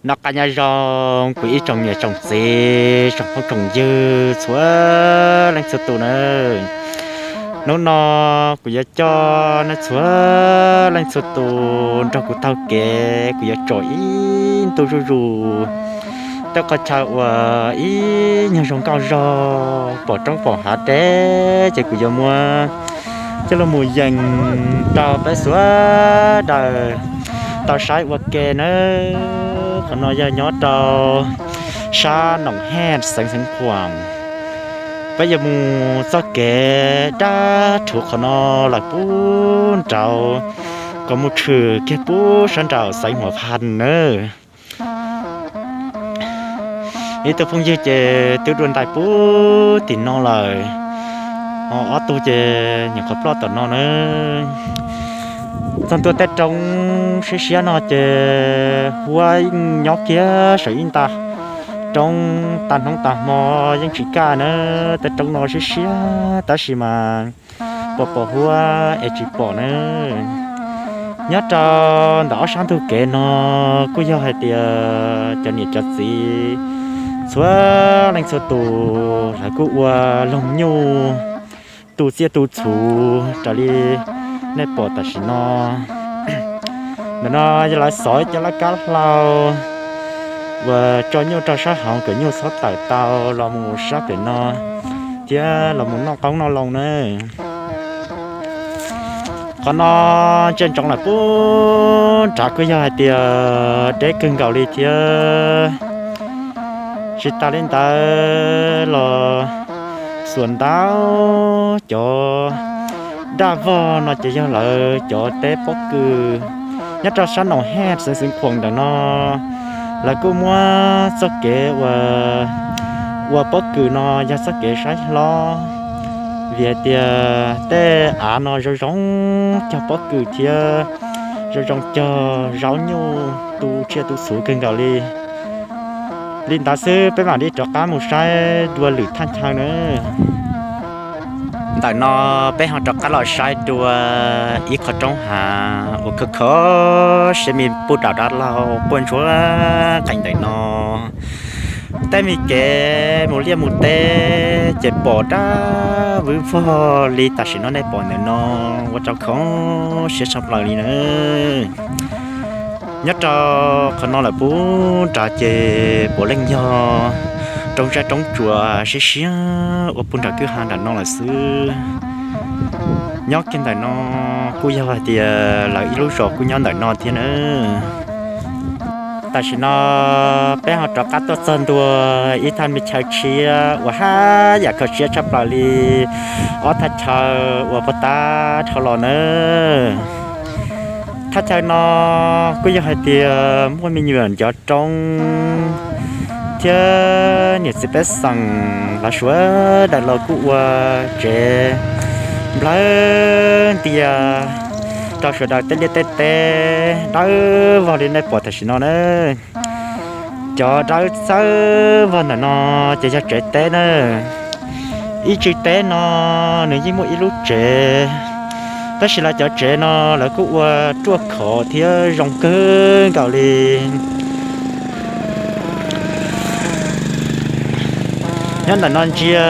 Noj qab nyob zoo kuv ib tsoom niam tsoom txiv tsoom phooj tsoom ywg txhua leej txhua tus nawb. Hnub no kuv yuav coj nej txhua leej txhua tus nrog kuv taug kev, kuv yuav tsom ib ntu zuj zus tej qhov chaw uas ib nyuag zoo nkauj zog pom roob pom hav deb, ces kuv yuav muab coj los mus yees rau peb sawv daws tau saib ua ke nawb. Qhov no yog nyob rau sab Noom Hej xeev Xeev Khuam. Peb yuav mus txoj kev dab rhuv qhov no lawm pub nraud, kom mus tshwm kiag pub sab nraum xeev Huam Phaj nawb. Ib tug phooj ywg ces twb dua ntais pub tim no lawm, ho ob tug ces nyuam qhuav ploj tom no na. Txog ntua tej roob siab siab no ces huab yeej nyob kiag saum ib nta roob, tag hnub tag hmo yeej tsis kaj na. Tej roob no siab siab tab sis mas pom pom huab es tsis pom na. Nyob rau ntawm ob sab ntug kev no kuj yog hais tias cov niam cov txiv txhua leej txhua tus lawv kuj ua loog nyuj tu txiaj tu txhu raws li nej pom tam sim no. Ntawm no yog lawv xov cov laj kab hlau uas tso nyuj rau sab hauv kom nyuj txhob tawm tau los mus sab pem no thiab los mus noj qoob noj loo na. Qhov no ntsia ntsoov lawm pub nrad kuj yog hais tias deb kawg nkaus li thiab. Tsis tas li ntawd los xuas ntau cov daj vog no ces yog lawv cov teb pob kws nyob rau sab Noom Hej xeev Xeev Khuam ntawm no. Lawv kuj muab txoj kev uas ua pob kws no yog txoj kev saib hlob, vim hais tias tej av no zoo zoo cog pob kws thiab zoo zoo cog zaub nyuj tu tsiaj tu txhu kawg nkaus li. Li ntawd xwb peb mam li rov qab mus saib dua lwm thaj chaw na. Ntawm no peb ho rov qab los saib dua ib qho roob hav uas khov kho siab, me puj dam dab laug quaj ntsuag qees ntawm no. Tej me kev mus liaj mus teb ces pom dab vwb vog li tam sim no nej pom ntawm no, ua rau kho siab tshaj plaws li na. Nyob rau qhov no lawm pub nrad ces puav leej yog roob zeb roob tsuas siab siab uas puag nram kwj ha nram no lawm xwb. Nyob kiag ntawm no kuj yog hais tias lawv ib lub zos kuj nyob ntawm no thiab na. Tam sim no peb ho rov qab tuaj txog ntua ib thaj me chaw tshiab uas haj yam kho siab tshaj plaws li ob thaj chaw uas puag ta dhau los na. Thaj chaw no kuj yog hais tias muaj me nyuam ncov roob thiab niam txiv pej xeem lawv sawv daws los kuj ua tsev nplawg ntias rau sawv daws tej liaj tej teb dawb vog li nej pom tam sim no na. Cov dawb txawb vog ntawm no ces yog tsev teb na. Ib tsw teb no nws yeej muaj ib lub tsev, tab sis lawv cov tsev no lawv kuj ua ruaj khov thiab zoo kawg nkaus li. Nyob ntawm no ntsia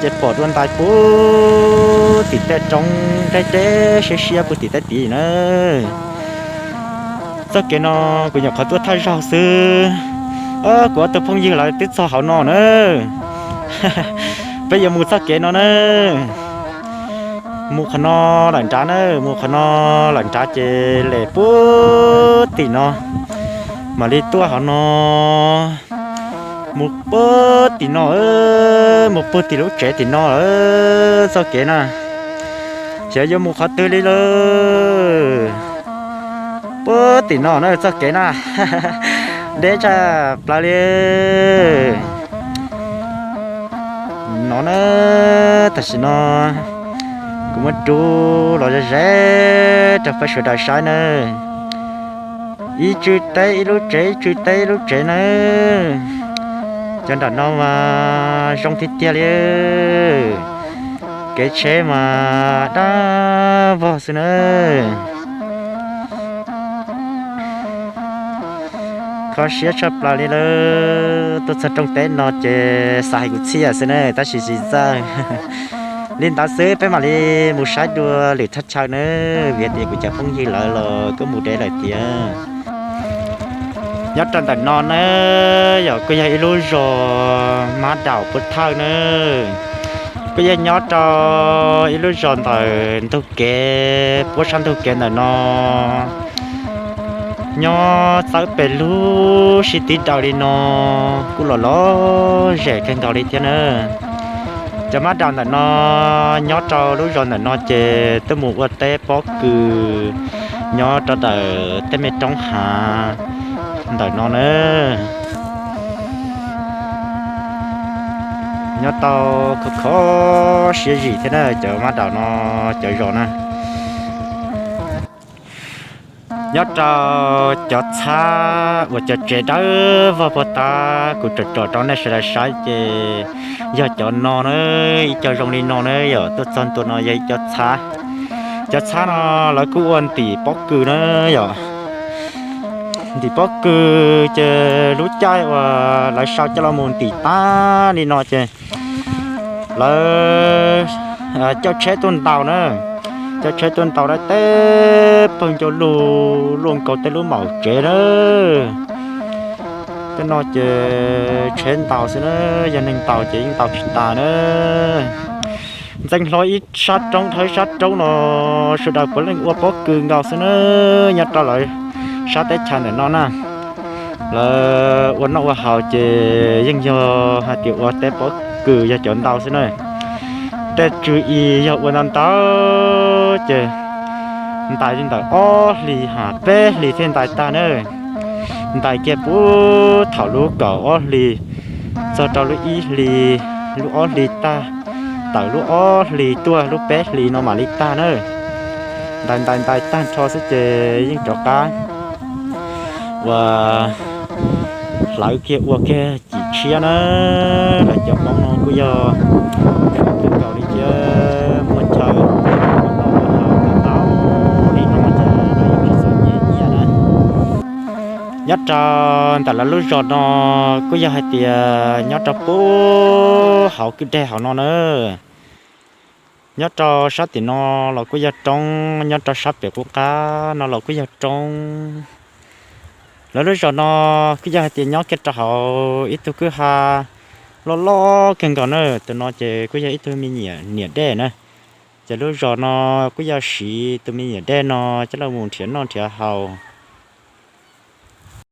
ces pom dua ntais puag tim tej roob deb deb siab siab puag tim tej tid na. Txoj kev no kuv nyuam qhuav tuaj thawj zaug xwb. Kuv ob tug phooj ywg lawv twb txog hauv no na. Peb yuav mus txoj kev no na. Mus qhov no lawm nrad na, mus qhov no lawm nrad ces lem puag tim no mam li tuaj hauv no. Mus puag tim no, mus puag tim lub tsev tim no lawm txoj kev na. Xyov yuav mus qhov twg li lawm. Puag tim no na txoj kev na. Deb tshaj plaws li. No na, tam sim no kuv muab rub los ze ze rau peb sawv daws saib na. Ib tsw teb ib lub tsev, ib tsw teb ib lub tsev na. Cov nram no mas zoo tiag tiag li. Kev tsheb mas dab vog xwb na. Kho siab tshaj plaws li lawm, tuaj txog rooj teb no ces xav hais kwv txhiaj xwb na, tab sis tsis txawj. Li ntawd xwb peb mam li mus saib dua lwm thaj chaw na, vim tias kuv cov phooj ywg lawv los kuj mus deb lawm tiag. Nyob rau ntawm no na, yog kuj yog ib lub zos Mab Daum Pub Thawj na, kuj yog nyob rau ib lub zos ntawm ntug kev, puab sab ntug kev ntawm no. Nyob txawb pes lug sib tib daws li no, kuj los lom zem kawg nkaus li thiab na. Cov Mab Daum ntawm no, nyob rau lub zos ntawm no ces tuaj mus ua teb pob kws nyob rau ntawm tej me roob hav ntawm no na. Nyob tau khov kho siab zim thiab na cov Mab Daum no, cov zos na. Nyob rau cov txhab uas cov tsev dawb vog puag ta kuv tsom tsom rau nej sawv daws saib ces yog cov no na, ib co zoo li no na yom, tuaj txog ntua no yog ib co txhab. Cov txhab no lawv kuj ua ntim pob kws na yom. Ntim pob kws ces lub caij uas lawv sau coj los mus ntim tag li no ces lawv coj tsheb tuaj ntaus na, coj tsheb tuaj ntaus dab teb pawg ncauj lug luaj nkaus tej lub maum tsev na. Tej no ces tsheb ntaus xwb na, yog neeg ntaus ces yeej ntaus tsis tas na. Ntxeev hlo ib sab roob dhau ib sab roob no, sawv daws puav leej ua pob kws nkaus xwb na, nyob rau lawv sab teb chaws ntawm no na. Lawv ua noj ua haus ces yeej yog hais tias ua teb pob kws yog cov ntau xwb na. Tej tswv yim yog ua ntau ntau ces ntais li ntawm ob hlis ha peb hlis thiaj ntais tag na. Ntais kiag puag thaum lub kaum ob hlis txog rau lub ib hlis, lub ob hlis tag, tawm lub ob hlis tuaj lub peb hlis no mam li tag na. Ntais ntais ntais tag nrho xwb ces yeej rov qab ua hlawv kiag ua kiag cim tshiab na. Lawv cov hmoob no kuj yog kawg nkaus li thiab, muaj chaw ua noj ua haus tau li no ces lawv yeej tsis txom nyem nyiaj na. Nyob rau ntawm lawv lub zos no kuj yog hais tias nyob rau puag hauv kwj deg hauv no na. Nyob rau sab tim no los kuj yog roob, nyob rau sab pem qub qab no los kuj yog roob. Lawv lub zos no kuj yog hais tias nyob kiag rau hauv ib tug kwj ha loj loj kawg nkaus na. Tus no ces kuj yog ib tug me nyuam niam dej na. Ces lub zos no kuj yog siv tus me nyuam dej no coj los mus nrhiav noj nrhiav haus,